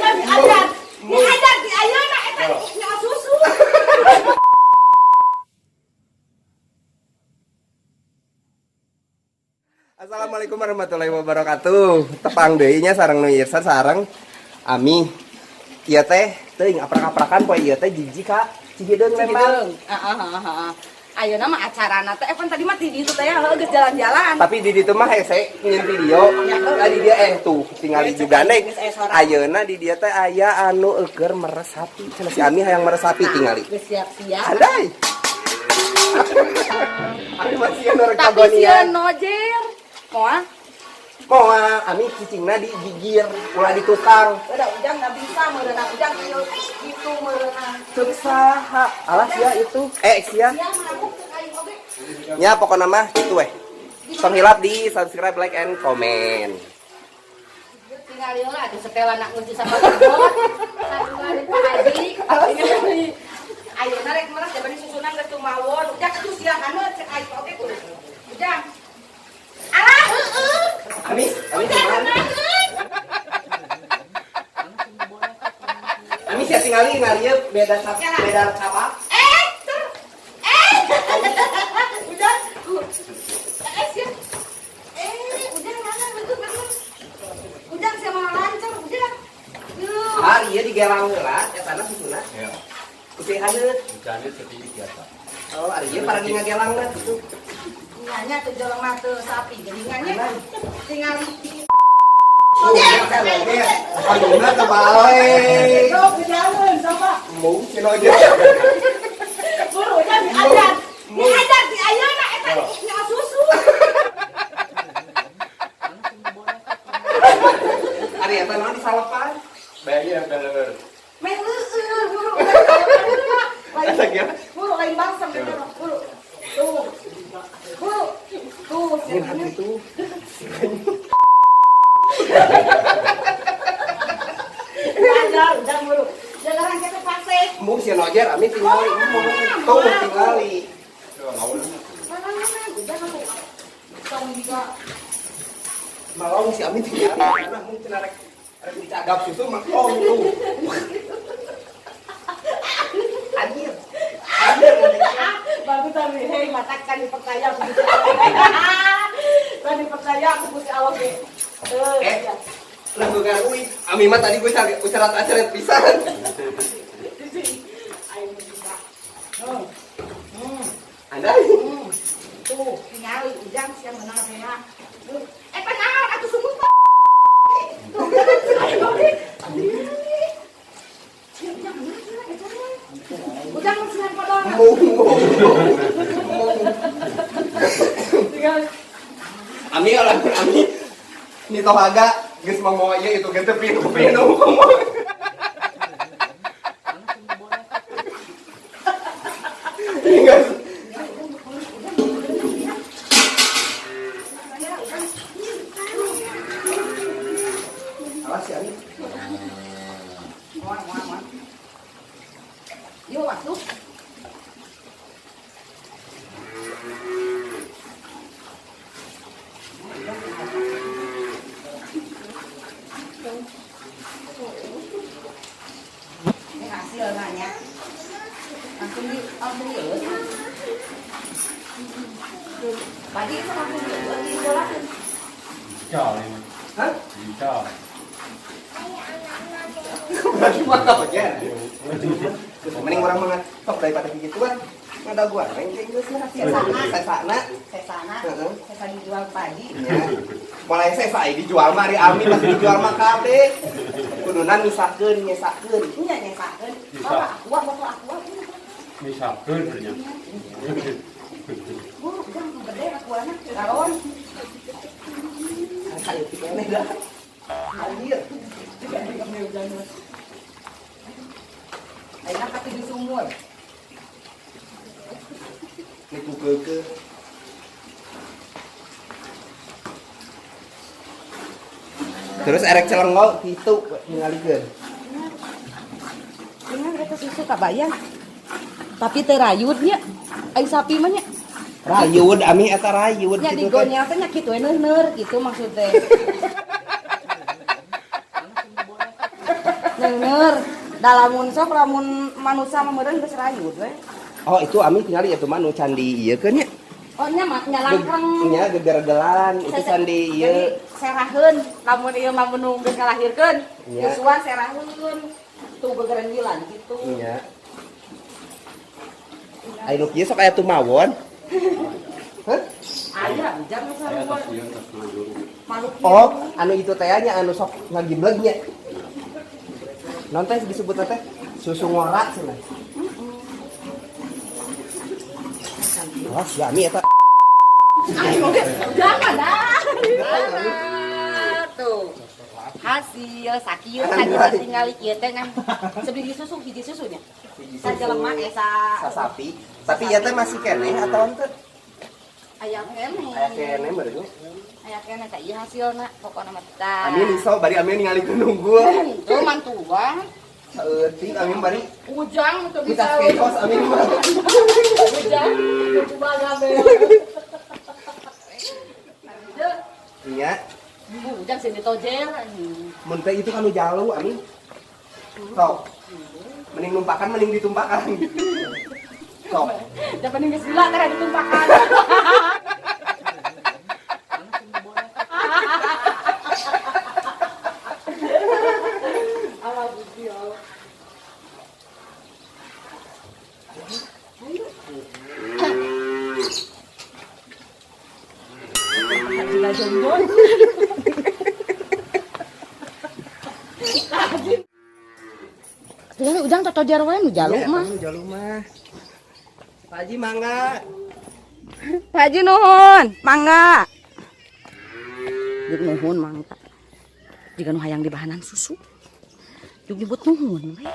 Ujang diajar. Diajar di ayeuna eta nya susu. Assalamualaikum warahmatullahi wabarakatuh. Tepang deui nya sareng nu Irsa sareng Ami. Ieu teh teuing aprak-aprakan poe ieu teh jiji ka Cihideung Lembang. Heeh heeh heeh. Ayeuna mah acarana teh pan tadi mah di ditu teh heuh geus jalan-jalan. Tapi di ditu mah hese nyin video. Tadi dia tuh tingali juga nek. Ayeuna di dieu teh aya anu eueur meres sapi. Cenah si Ami hayang meres sapi tingali. Geus siap-siap. Andai. Ami masih anu rek Tapi sieun nojer. Moal. Moal Ami cicingna di gigir ulah di tukang. Udah Ujang nggak bisa meureunang Ujang ieu kitu meureunang. Ceuk saha? Alah sia itu. Sia. Sia mabuk cek aing oge. Ya pokoknya mah gitu weh. Tong hilap di subscribe, like, and comment. Tinggal heula atuh setelan nak ngunci sama robot. Sadua di Pak Haji. Ayeuna rek meres jaban susunan geus tumawon. Ujang atuh sia haneut cek aing oge tuh. Ujang. Alah heueuh. Ami, Ami kumaha? Ami sia tingali ngalieu beda beda apa? Ter. Ujang. Sia. Ujang mana betul betul. Ujang sia mah lancar Ujang. Yuh. Ah, iya digelang heula eta na susuna. Ya, Kusi haneut. hujannya sedikit biasa. Oh, ari ieu paragi ngagelangna kitu. Tinggalnya tuh jelema teu sapi geuningannya. Tinggal Ayeuna kebalik. Sok jalan sama. Mau cenah aja. Buru Ujang diajar. Diajar di ayeuna eta nya susu. Ari eta naon disalepan? Bayarnya bener. Meh leueur buru. Eta gimana? Buru lain bangsa bener buru. Tuh. Buru. Tuh. Mun hati tuh. Diajar Ujang buru. Jangan kita fase. Mau si nojer Ami tingali. Tuh tingali. Ujang aku. Tong juga. Malong si Ami tingali. Karena mungkin rek rek dicagap susu mah oh tuh. Anjir. Anjir. Bagus tapi hei mata kan dipercaya aku Gusti Allah. Kan dipercaya aku Gusti Allah ge. Eh. Langsung kan uy. Ami mah tadi gue cari ucerat-aceret pisan. Ayo bisa. Anda Tuh, tingali Ujang siang menang saya. Penaon atuh sumut. Tuh, ayo oge. Sia Ujang mana eta mah? Ujang mah sian kodon. mau Tingali. Ami orang Ami ni tohaga geus mau ieu itu ge teu pinu-pinu ngomong. Geus. Awas si Ami. Moal moal moal. Yuk masuk. Ini hasil nanya. Langsung di langsung di Pagi itu langsung di di sekolah. Bisa ini. Hah? Bisa. Berarti mah apa ya? Mending urang mah sok daripada gituan. Ngadaguan reng geus lah. Sesana. Sesana, Heeh. sesa dijual pagi. Ya. Mulai sesa dijual mah ari Ami pasti dijual mah kabeh. Kuduna misahkeun, nyesakeun. Nya nyesakeun. Bisa. Bawa aqua, botol aqua. Misalkan ternyata. Buru, Ujang gede aquana galon. Kayak keneh dah. Anjir. Ayeuna ka tujuh sumur. Niku keukeuh. Terus erek celenggo kitu ningalikeun. Tinggal eta susu kabayang. Tapi teu rayud nya. Ai sapi mah nya. Rayud, Ami eta rayud Nya kitu teh. digonyel teh nya kitu we neuh-leur gitu maksud teh. Bener. Da lamun sok lamun manusia mah meureun geus rayud we. Oh, itu Ami tinggali itu mah nu candi ieu keun nya. Oh nya mah nya langkreng. Nya gegergelan itu candi ieu. Seraheun lamun ieu mah mun geus ngalahirkeun. Susuan seraheun. Tuh gegerendilan gitu. Nya. Aya nu kieu sok aya tumawon. Hah? Aya ujang sarua. Oh, anu itu teh nya anu sok ngagimleg nya. Non teh disebut teh susu ngora cenah. Wah, si Ami eta. Ayo oge, jangan dah. Tuh. Hasil sakieu tadi tinggal ieu teh ngan sebiji susu hiji susunya. Sajelema eta sasapi. Tapi ieu teh masih keneh atau henteu? Aya keneh. Aya keneh meureun. Aya keneh teh ieu hasilna pokona mah tah. Ami iso bari Ami ningali gunung. Tuh mantuan. Saeutik Ami bari ujang teu bisa. Kita kecos Ami mah. Ujang teu gabe. Iya. Ujang sing ditojer. Mun teh itu kan nu jalu Ami. Sok. Mending numpakan mending ditumpakan. Sok. Da mending geus gula teh ditumpakan. Alah Gusti Allah. Juga jonggon. Tinggal ujang totojar wae nu jalu mah. Nu jalu mah. Pak Haji mangga. Pak Haji nuhun, mangga. Jeung nuhun mangga. Jiga nu hayang dibahanan susu. Jeung nyebut nuhun we.